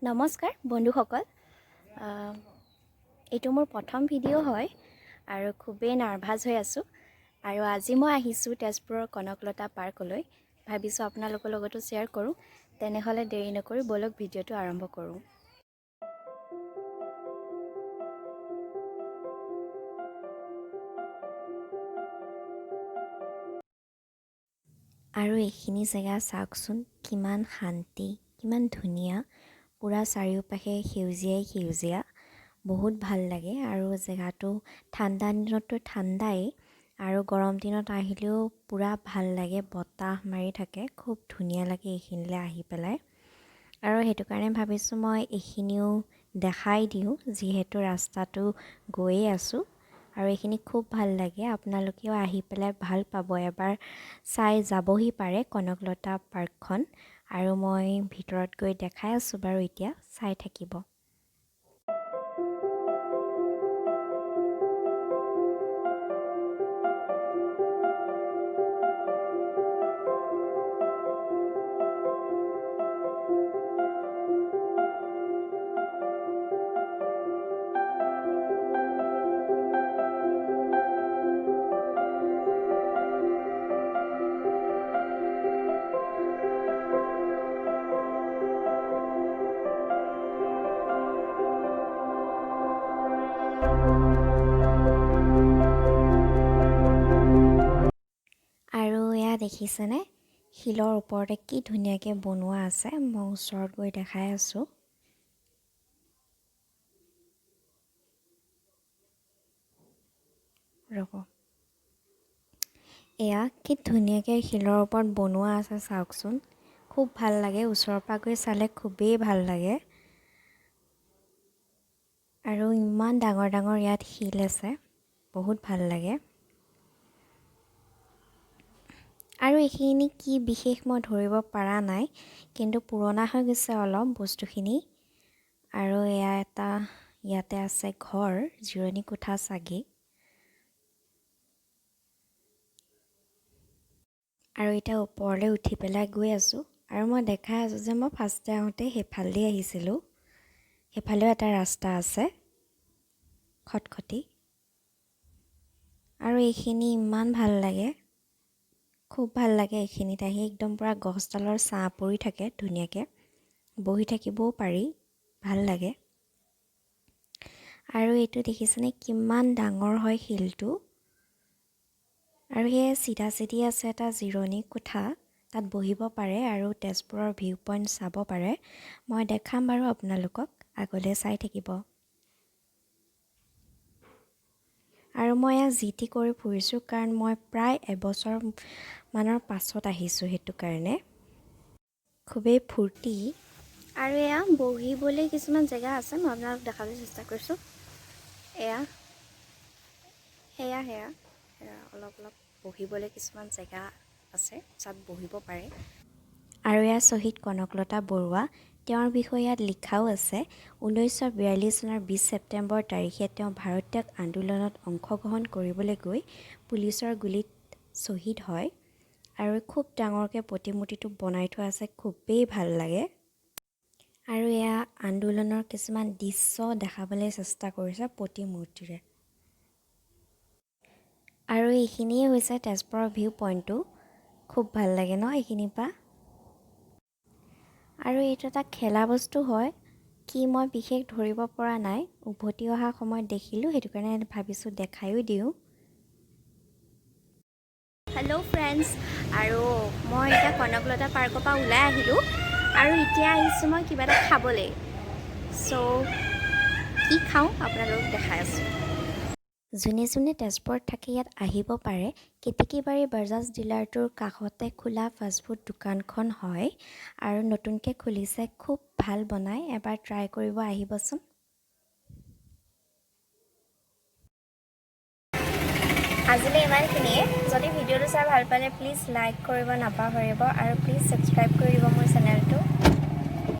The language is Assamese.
নমস্কাৰ বন্ধুসকল, এইটো মোৰ প্ৰথম ভিডিঅ' হয় আৰু খুবেই নাৰ্ভাছ হৈ আছোঁ। আৰু আজি মই আহিছোঁ তেজপুৰৰ কনকলতা পাৰ্কলৈ। ভাবিছোঁ আপোনালোকৰ লগতো শ্বেয়াৰ কৰোঁ। তেনেহ'লে দেৰি নকৰি ব'লক, ভিডিঅ'টো আৰম্ভ কৰোঁ। আৰু এইখিনি জেগা চাওকচোন, কিমান শান্তি, কিমান ধুনীয়া। পূৰা চাৰিওপাশে সেউজীয়াই সেউজীয়া, বহুত ভাল লাগে। আৰু জেগাটো ঠাণ্ডা দিনততো ঠাণ্ডাই আৰু গৰম দিনত আহিলেও পূৰা ভাল লাগে, বতাহ মাৰি থাকে, খুব ধুনীয়া লাগে এইখিনিলৈ আহি পেলাই। আৰু সেইটো কাৰণে ভাবিছোঁ মই এইখিনিও দেখাই দিওঁ, যিহেতু ৰাস্তাটো গৈয়ে আছোঁ। আৰু এইখিনি খুব ভাল লাগে, আপোনালোকেও আহি পেলাই ভাল পাব, এবাৰ চাই যাবহি পাৰে কনকলতা পাৰ্কখন। আৰু মই ভিতৰত গৈ দেখাই আছোঁ বাৰু, এতিয়া চাই থাকিব। আৰু এয়া দেখিছেনে, শিলৰ ওপৰতে কি ধুনীয়াকৈ বনোৱা আছে, মই ওচৰত গৈ দেখাই আছোঁ। ৰ'ব, এয়া কি ধুনীয়াকৈ শিলৰ ওপৰত বনোৱা আছে চাওকচোন, খুব ভাল লাগে। ওচৰৰ পৰা গৈ চালে খুবেই ভাল লাগে। আৰু ইমান ডাঙৰ ডাঙৰ ইয়াত শিল আছে, বহুত ভাল লাগে। আৰু এইখিনি কি বিশেষ মই ধৰিব পৰা নাই, কিন্তু পুৰণা হৈ গৈছে অলপ বস্তুখিনি। আৰু এয়া এটা ইয়াতে আছে ঘৰ, জিৰণি কোঠা চাগে। আৰু এতিয়া ওপৰলৈ উঠি পেলাই গৈ আছোঁ। আৰু মই দেখাই আছোঁ যে মই ফাৰ্ষ্টে আহোঁতে সেইফালেদি আহিছিলোঁ, সেইফালেও এটা ৰাস্তা আছে খটখটি। আৰু এইখিনি ইমান ভাল লাগে, খুব ভাল লাগে এইখিনিত আহি। একদম পূৰা গছডালৰ ছাঁ পৰি থাকে, ধুনীয়াকৈ বহি থাকিবও পাৰি, ভাল লাগে। আৰু এইটো দেখিছেনে কিমান ডাঙৰ হয় শিলটো। আৰু সেয়ে চিধা চিধি আছে এটা জিৰণি কোঠা, তাত বহিব পাৰে আৰু তেজপুৰৰ ভিউ পইণ্ট চাব পাৰে। মই দেখাম বাৰু আপোনালোকক, আগলৈ চাই থাকিব। আৰু মই ইয়াত যি টি কৰি ফুৰিছোঁ, কাৰণ মই প্ৰায় এবছৰ মানৰ পাছত আহিছোঁ, সেইটো কাৰণে খুবেই ফূৰ্তি। আৰু এয়া বহিবলৈ কিছুমান জেগা আছে, মই আপোনালোক দেখাবলৈ চেষ্টা কৰিছোঁ। এয়া সেয়া সেয়া সেয়া অলপ অলপ বহিবলৈ কিছুমান জেগা আছে, তাত বহিব পাৰে। আৰু এয়া শ্বহীদ কনকলতা বৰুৱা, তেওঁৰ বিষয়ে ইয়াত লিখাও আছে। 1942 চনৰ 20 ছেপ্টেম্বৰ তাৰিখে তেওঁ ভাৰত ত্যাগ আন্দোলনত অংশগ্ৰহণ কৰিবলৈ গৈ পুলিচৰ গুলীত শ্বহীদ হয়। আৰু খুব ডাঙৰকৈ প্ৰতিমূৰ্তিটো বনাই থোৱা আছে, খুবেই ভাল লাগে। আৰু এয়া আন্দোলনৰ কিছুমান দৃশ্য দেখাবলৈ চেষ্টা কৰিছে প্ৰতিমূৰ্তিৰে। আৰু এইখিনিয়ে হৈছে তেজপুৰৰ ভিউ পইণ্টটো, খুব ভাল লাগে ন এইখিনিৰ পৰা। আৰু এইটো এটা খেলা বস্তু হয় কি মই বিশেষ ধৰিব পৰা নাই, উভতি অহা সময়ত দেখিলোঁ, সেইটো কাৰণে ভাবিছোঁ দেখায়ো দিওঁ। হেল্ল' ফ্ৰেণ্ডছ, আৰু মই এতিয়া কনকলতা পাৰ্কৰ পৰা ওলাই আহিলোঁ আৰু এতিয়া আহিছোঁ মই কিবা এটা খাবলৈ। চ' কি খাওঁ আপোনালোকক দেখাই আছোঁ। যোনে যোনে তেজপুৰত থাকে ইয়াত আহিব পাৰে। কেতেকীবাৰী বাজাজ ডিলাৰটোৰ কাষতে খোলা ফাষ্টফুড দোকানখন হয় আৰু নতুনকৈ খুলিছে, খুব ভাল বনায়, এবাৰ ট্ৰাই কৰিব আহিবচোন। আজিলৈ ইমানখিনিয়ে। যদি ভিডিঅ'টো চাই ভাল পালে প্লিজ লাইক কৰিব নাপাহৰিব আৰু প্লিজ ছাবস্ক্ৰাইব কৰি দিব মোৰ চেনেলটো।